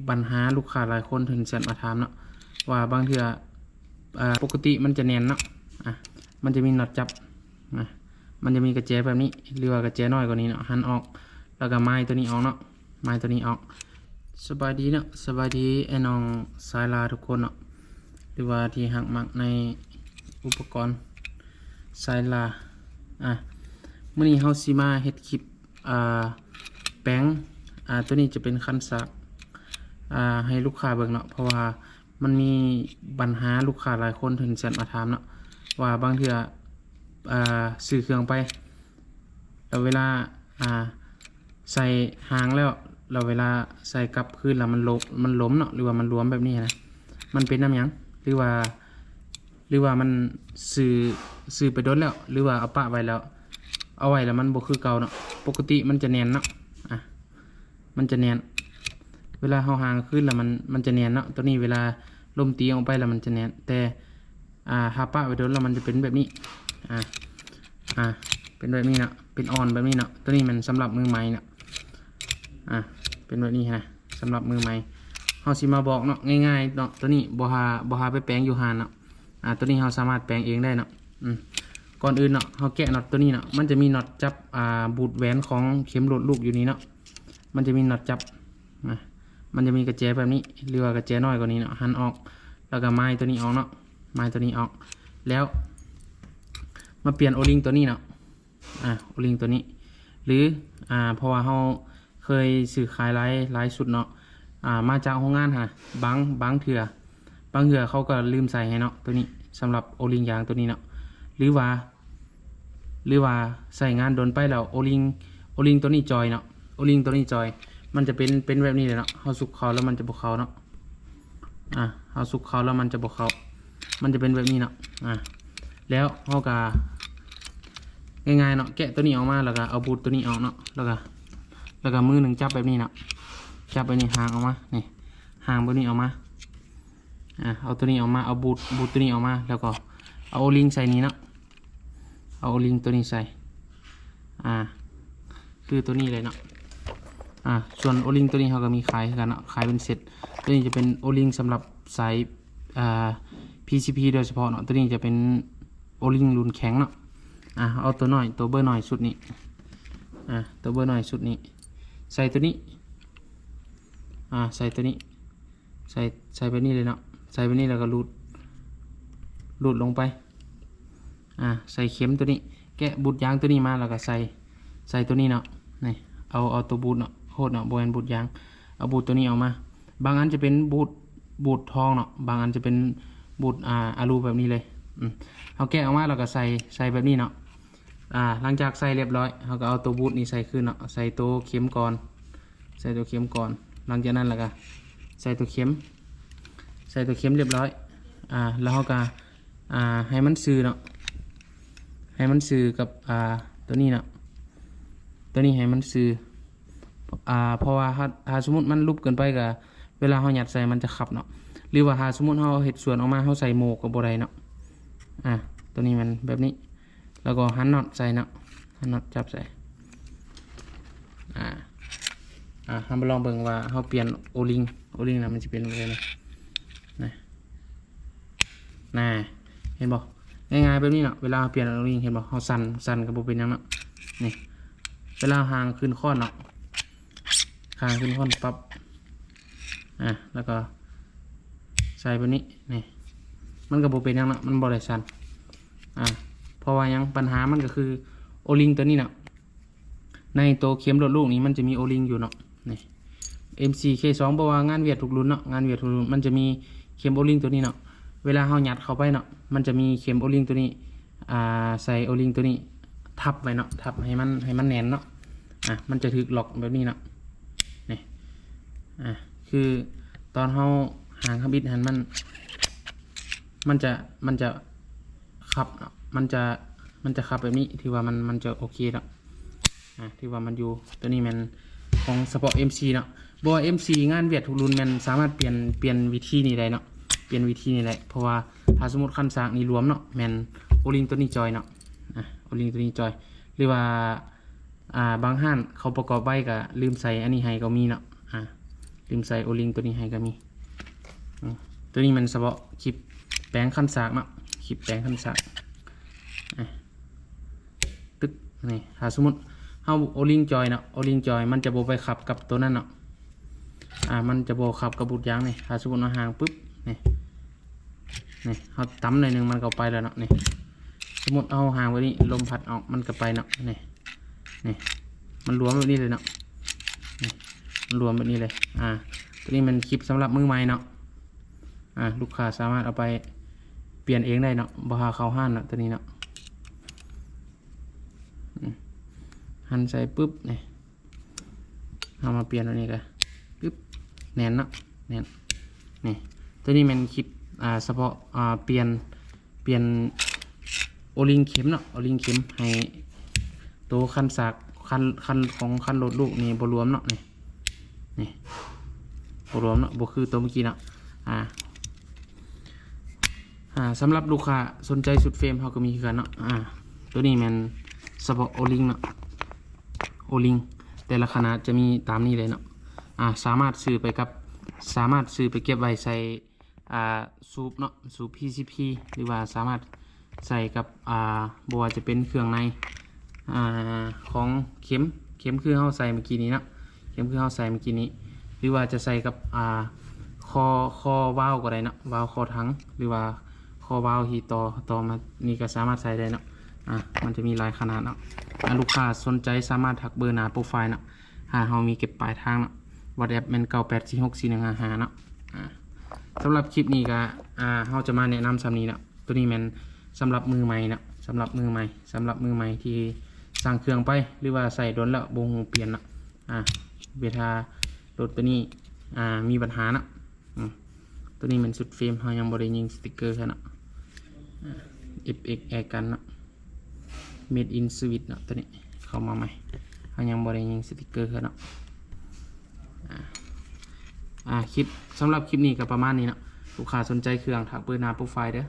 ບັນຫາລູກຄ້າຫຼາຍຄົນເພິ່ນແຊັດມາຖາມເນາະ ວ່າບາງເທື່ອ ເອີ ປົກກະຕິມັນຈະແໜ້ນເນາະ ອາ ມັນຈະມີນັອດຈັບ ອາ ມັນຈະມີກະແຈແບບນີ້ ຫຼືວ່າກະແຈນ້ອຍກວ່ານີ້ເນາະ ຫັນອອກ ແລ້ວກໍໝາຍຕົວນີ້ອອກເນາະ ໝາຍຕົວນີ້ອອກ. ສະບາຍດີເນາະ ສະບາຍດີອ້າຍນ້ອງສາຍລາທຸກຄົນເນາະ ຫຼືວ່າທີ່ຮັກມັກໃນອຸປະກອນສາຍລາ. ອາ ມື້ນີ້ເຮົາຊິມາເຮັດຄລິບ ອາ ແປງ ອາ ຕົວນີ້ຈະເປັນຄັນສາກ ອາ ໃຫ້ລູກຄ້າເບິ່ງເນາະ ເພາະວ່າມັນມີບັນຫາລູກຄ້າຫຼາຍຄົນເພິ່ນແຊັດມາຖາມເນາະ ວ່າບາງເທື່ອ ອາ ຊື້ເຄື່ອງໄປ ແລ້ວເວລາ ອາ ໃສ່ຫາງແລ້ວ ແລ້ວເວລາໃສ່ກັບຄືນແລ້ວມັນຫຼົມ ມັນຫຼົມເນາະ ຫຼືວ່າມັນຫຼວມແບບນີ້ນະ ມັນເປັນນຳຫຍັງ? ຫຼືວ່າ ຫຼືວ່າມັນຊື້ ຊື້ໄປດົນແລ້ວ ຫຼືວ່າເອົາປະໄວ້ແລ້ວ ເອົາໄວ້ແລ້ວມັນບໍ່ຄືເກົ່າເນາະ ປົກກະຕິມັນຈະແໜ້ນເນາະ ອາ ມັນຈະແໜ້ນ ເວລາເຮົາຫາງຄືນແລ້ວມັນ ມັນຈະແໜ້ນເນາະ ຕົວນີ້ເວລາລົມຕີອອກໄປແລ້ວມັນຈະແໜ້ນ ແຕ່ ອາ ຖ້າປະໄວ້ດົນແລ້ວມັນຈະເປັນແບບນີ້ ອາ ອາ ເປັນແບບນີ້ເນາະ ເປັນອ່ອນແບບນີ້ເນາະ ຕົວນີ້ແມ່ນສຳລັບມືໃໝ່ເນາະ ອາ ເປັນແບບນີ້ນະ ສຳລັບມືໃໝ່ ເຮົາຊິມາບອກເນາະ ງ່າຍໆເນາະ ຕົວນີ້ບໍ່ຫາ ບໍ່ຫາໄປແປງຢູ່ຮ້ານເນາະ ອາ ຕົວນີ້ເຮົາສາມາດແປງເອງໄດ້ເນາະ ອືມ ກ່ອນອື່ນເນາະ ເຮົາແກະນັອດຕົວນີ້ເນາະ ມັນຈະມີນັອດຈັບ ອາ ບູດແຫວນຂອງເຂັມໂຫຼດລູກຢູ່ນີ້ເນາະ ມັນຈະມີນັອດຈັບ ນະ ມັນຈະມີກະແຈແບບນີ້ ຫຼືວ່າກະແຈນ້ອຍກວ່ານີ້ເນາະ ຫັນອອກ ແລ້ວກໍໝາຍຕົວນີ້ອອກເນາະ ໝາຍຕົວນີ້ອອກ ແລ້ວມາປ່ຽນໂອລິງຕົວນີ້ເນາະ ອາ ໂອລິງຕົວນີ້ ຫຼື ອາ ເພາະວ່າເຮົາເຄີຍຊື້ຂາຍຫຼາຍ ຫຼາຍຊຸດເນາະ ອາ ມາຈາກໂຮງງານຫັ້ນນະ ບາງ ບາງເທື່ອ ບາງເທື່ອເຂົາກໍລືມໃສ່ໃຫ້ເນາະ ຕົວນີ້ສຳລັບໂອລິງຢາງຕົວນີ້ເນາະ ຫຼືວ່າ ຫຼືວ່າໃຊ້ງານດົນໄປແລ້ວໂອລິງ ໂອລິງຕົວນີ້ຈ່ອຍເນາະ ໂອລິງຕົວນີ້ຈ່ອຍ ມັນຈະເປັນ ເປັນແບບນີ້ເລີຍເນາະ ເຮົາສຸກເຂົ້າແລ້ວມັນຈະບໍ່ເຂົ້າເນາະ ອາ ເຮົາສຸກເຂົ້າແລ້ວມັນຈະບໍ່ເຂົ້າ ມັນຈະເປັນແບບນີ້ເນາະ ອາ ແລ້ວເຮົາກໍງ່າຍໆເນາະ ແກະຕົວນີ້ອອກມາ ແລ້ວກໍເອົາບູດຕົວນີ້ອອກເນາະ ແລ້ວກໍ ແລ້ວກໍມືໜຶ່ງຈັບແບບນີ້ເນາະ ຈັບແບບນີ້ ຫາງອອກມາ ນີ້ ຫາງແບບນີ້ອອກມາ ອາ ເອົາຕົວນີ້ອອກມາ ເອົາບູດ ບູດຕົວນີ້ອອກມາ ແລ້ວກໍເອົາໂອລິງໃສ່ນີ້ເນາະ ເອົາໂອລິງຕົວນີ້ໃສ່ ອາ ຄືຕົວນີ້ເລີຍເນາະ ອາ ສ່ວນໂອລິງຕົວນີ້ເຮົາກໍມີຂາຍຄືກັນເນາະ ຂາຍເປັນເຊັດ ຕົວນີ້ຈະເປັນໂອລິງສຳລັບສາຍ ອາ ພີຊີພີ ໂດຍສະເພາະເນາະ ຕົວນີ້ຈະເປັນໂອລິງລຸ້ນແຂງເນາະ ອາ ເອົາຕົວນ້ອຍ ຕົວເບີນ້ອຍສຸດນີ້ ອາ ຕົວເບີນ້ອຍສຸດນີ້ ໃສ່ຕົວນີ້ ອາ ໃສ່ຕົວນີ້ ໃສ່ ໃສ່ແບບນີ້ເລີຍເນາະ ໃສ່ແບບນີ້ແລ້ວກໍຮູດ ຮູດລົງໄປ ອາ ໃສ່ເຂັມຕົວນີ້ ແກະບູດຢາງຕົວນີ້ມາ ແລ້ວກໍໃສ່ ໃສ່ຕົວນີ້ເນາະ ນີ້ ເອົາ ເອົາຕົວບູດເນາະ ໂທດເນາະ ບໍ່ແມ່ນບູດຢາງ ເອົາບູດຕົວນີ້ອອກມາ ບາງອັນຈະເປັນບູດ ບູດທອງເນາະ ບາງອັນຈະເປັນບູດ ອາ ອາລູແບບນີ້ເລີຍ ອືມ ເຮົາແກະອອກມາ ແລ້ວກໍໃສ່ ໃສ່ແບບນີ້ເນາະ ອາ ຫຼັງຈາກໃສ່ລຽບຮ້ອຍ ເຮົາກໍເອົາຕົວບູດນີ້ໃສ່ຄືນເນາະ ໃສ່ໂຕເຂັມກ່ອນ ໃສ່ຕົວເຂັມກ່ອນ ຫຼັງຈາກນັ້ນແລ້ວກໍໃສ່ຕົວເຂັມ ໃສ່ຕົວເຂັມລຽບຮ້ອຍ ອາ ແລ້ວເຮົາກໍ ອາ ໃຫ້ມັນຊື່ເນາະ ໃຫ້ມັນຊື່ກັບ ອາ ຕົວນີ້ເນາະ ຕົວນີ້ໃຫ້ມັນຊື່ ອາ ເພາະວ່າຖ້າ ຖ້າສົມມຸດມັນຫຼຸບເກີນໄປກໍ ເວລາເຮົາຍັດໃສ່ມັນຈະຂັບເນາະ ຫຼືວ່າຖ້າສົມມຸດເຮົາເຮັດສ່ວນອອກມາ ເຮົາໃສ່ໂມ່ກໍບໍ່ໄດ້ເນາະ ອາ ຕົວນີ້ມັນແບບນີ້ ແລ້ວກໍຫັນນັອດໃສ່ເນາະ ຫັນນັອດຈັບໃສ່ ອາ ອາ ເຮົາມາລອງເບິ່ງວ່າເຮົາປ່ຽນໂອລິງ ໂອລິງນະມັນຊິເປັນແບບໃດນະ ນະ ນະ ເຫັນບໍ່? ງ່າຍໆແບບນີ້ເນາະ ເວລາເຮົາປ່ຽນໂອລິງ ເຫັນບໍ່? ເຮົາສັ່ນ ສັ່ນກໍບໍ່ເປັນຫຍັງເນາະ ນີ້ ເວລາເຮົາຫາງຂຶ້ນຄ້ອນເນາະ ຫາງຂຶ້ນຄ້ອນປັບ ອາ ແລ້ວກໍໃສ່ແບບນີ້ ນີ້ ມັນກໍບໍ່ເປັນຫຍັງເນາະ ມັນບໍ່ໄດ້ສັ່ນ ອາ ເພາະວ່າຫຍັງ? ບັນຫາມັນກໍຄືໂອລິງຕົວນີ້ເນາະ ໃນໂຕເຂັມໂຫຼດລູກນີ້ມັນຈະມີໂອລິງຢູ່ເນາະ ນີ້ ເອັມສີ່ເຄສອງ ບໍ່ວ່າງານຫວຽດທຸກລຸ້ນເນາະ ງານຫວຽດທຸກລຸ້ນ ມັນຈະມີເຂັມໂອລິງຕົວນີ້ເນາະ ເວລາເຮົາຍັດເຂົ້າໄປເນາະ ມັນຈະມີເຂັມໂອລິງຕົວນີ້ ອາ ໃສ່ໂອລິງຕົວນີ້ທັບໄວ້ເນາະ ທັບໃຫ້ມັນ ໃຫ້ມັນແໜ້ນເນາະ ອາ ມັນຈະຖືກລັອກແບບນີ້ເນາະ ນີ້ ອາ ຄືຕອນເຮົາຫາງທຳອິດຫັ້ນ ມັນ ມັນຈະ ມັນຈະຂັບເນາະ ມັນຈະ ມັນຈະຂັບແບບນີ້ ຖືວ່າມັນ ມັນຈະໂອເຄເນາະ ອາ ຖືວ່າມັນຢູ່ ຕົວນີ້ແມ່ນຂອງສະເພາະເອັມສີ່ເນາະ ບໍ່ວ່າເອັມສີ່ ງານຫວຽດທຸກລຸ້ນແມ່ນສາມາດປ່ຽນ ປ່ຽນວິທີນີ້ໄດ້ເນາະ ປ່ຽນວິທີນີ້ໄດ້ ເພາະວ່າຖ້າສົມມຸດຄັນສາກນີ້ລວມເນາະ ແມ່ນໂອລິງຕົວນີ້ຈ່ອຍເນາະ ອາ ໂອລິງຕົວນີ້ຈ່ອຍ ຫຼືວ່າ ອາ ບາງຮ້ານເຂົາປະກອບໄວ້ກໍລືມໃສ່ອັນນີ້ໃຫ້ກໍມີເນາະ ອາ ລືມໃສ່ໂອລິງໂຕນີ້ໃຫ້ກໍມີ. ອືມ ໂຕນີ້ແມ່ນສະເພາະຄລິບແປງຄັນສາກເນາະ, ຄລິບແປງຄັນສາກ. ອ່ະ ຕຶກ ນີ້ ຖ້າສົມມຸດເຮົາໂອລິງຈອຍເນາະ, ໂອລິງຈອຍມັນຈະບໍ່ໄປຂັບກັບໂຕນັ້ນເນາະ. ອ່າ ມັນຈະບໍ່ຂັບກັບບູດຢາງນີ້. ຖ້າສົມມຸດເຮົາຫາງປຶບ ນີ້ ນີ້ ເຮົາຕຳໜ້ອຍໜຶ່ງມັນກໍໄປແລ້ວເນາະ. ນີ້ ສົມມຸດເຮົາຫາງແບບນີ້ ລົມພັດອອກມັນກໍໄປເນາະ. ນີ້ ນີ້ ມັນລວມແບບນີ້ເລີຍເນາະ. ນີ້ ມັນລວມແບບນີ້ເລີຍ. ອ່າ ໂຕນີ້ແມ່ນຄລິບສຳລັບມືໃໝ່ເນາະ. ອ່າ ລູກຄ້າສາມາດເອົາໄປປ່ຽນເອງໄດ້ເນາະ, ບໍ່ຫາເຂົ້າຮ້ານເນາະ ໂຕນີ້ເນາະ. ອືມ ຫັນໃສ່ປຶບ ນີ້ ເຮົາມາປ່ຽນອັນນີ້ກະ ປຶບ ແໜ້ນເນາະ ແໜ້ນ. ນີ້ ໂຕນີ້ແມ່ນຄລິບ ອ່າ ສະເພາະ ອ່າ ປ່ຽນ ປ່ຽນໂອລິງເຂັມເນາະ, ໂອລິງເຂັມໃຫ້ໂຕຄັນສາກ ຄັນ ຄັນຂອງຄັນລົດລູກນີ້ບໍ່ລວມເນາະ. ນີ້ ນີ້ ບໍ່ລວມເນາະ, ບໍ່ຄືໂຕເມື່ອກີ້ເນາະ. ອ່າ ອ່າ ສຳລັບລູກຄ້າສົນໃຈຊຸດເຟຣມ ເຮົາກໍມີຄືກັນເນາະ. ອ່າ ໂຕນີ້ແມ່ນສະເພາະໂອລິງເນາະ, ໂອລິງແຕ່ລະຂະໜາດຈະມີຕາມນີ້ເລີຍເນາະ. ອ່າ ສາມາດຊື້ໄປກັບ ສາມາດຊື້ໄປເກັບໄວ້ໃສ່ ອ່າ ສູບເນາະ, ສູບ ພີຊີ ພີ ຫຼືວ່າສາມາດໃສ່ກັບ ອ່າ ບໍ່ວ່າຈະເປັນເຄື່ອງໃນ ອ່າ ຂອງເຂັມ ເຂັມຄືເຮົາໃສ່ເມື່ອກີ້ນີ້ເນາະ, ເຂັມຄືເຮົາໃສ່ເມື່ອກີ້ນີ້ ຫຼືວ່າຈະໃສ່ກັບ ອ່າ ຂໍ້ ຂໍ້ວາວກໍໄດ້ເນາະ, ວາວຂໍ້ຖັງ ຫຼືວ່າຂໍ້ວາວທີ່ຕໍ່ ຕໍ່ມານີ້ກໍສາມາດໃສ່ໄດ້ເນາະ. ອ່າ ມັນຈະມີຫຼາຍຂະໜາດເນາະ. ອ່າ ລູກຄ້າສົນໃຈສາມາດທັກເບີໜ້າໂປຣໄຟເນາະ, ຖ້າເຮົາມີເກັບປາຍທາງເນາະ. ວັອດແອັບແມ່ນ ເກົ້າແປດສີ່ຫົກສີ່ໜຶ່ງຫ້າຫ້າ ເນາະ. ອ່າ ສຳລັບຄລິບນີ້ກໍ ອ່າ ເຮົາຈະມາແນະນຳຊ່ຳນີ້ເນາະ. ໂຕນີ້ແມ່ນສຳລັບມືໃໝ່ເນາະ, ສຳລັບມືໃໝ່ ສຳລັບມືໃໝ່ທີ່ສັ່ງເຄື່ອງໄປ ຫຼືວ່າໃຊ້ດົນແລ້ວບໍ່ຮູ້ປ່ຽນເນາະ. ອ່າ ເວລາລົດໂຕນີ້ ອ່າ ມີບັນຫາເນາະ. ອືມ ໂຕນີ້ແມ່ນຊຸດເຟຣມ ເຮົາຍັງບໍ່ໄດ້ຍິງສະຕິກເກີໃສ່ເນາະ. ອ່າ ເອັຟເອັກ ແອກັນເນາະ, ເມດອິນສະວິດເນາະ. ໂຕນີ້ເຂົ້າມາໃໝ່ ເຮົາຍັງບໍ່ໄດ້ຍິງສະຕິກເກີໃສ່ເນາະ. ອ່າ ອ່າ ຄລິບ ສຳລັບຄລິບນີ້ກໍປະມານນີ້ເນາະ. ລູກຄ້າສົນໃຈເຄື່ອງ ທັກເບີໜ້າໂປຣໄຟເດີ້.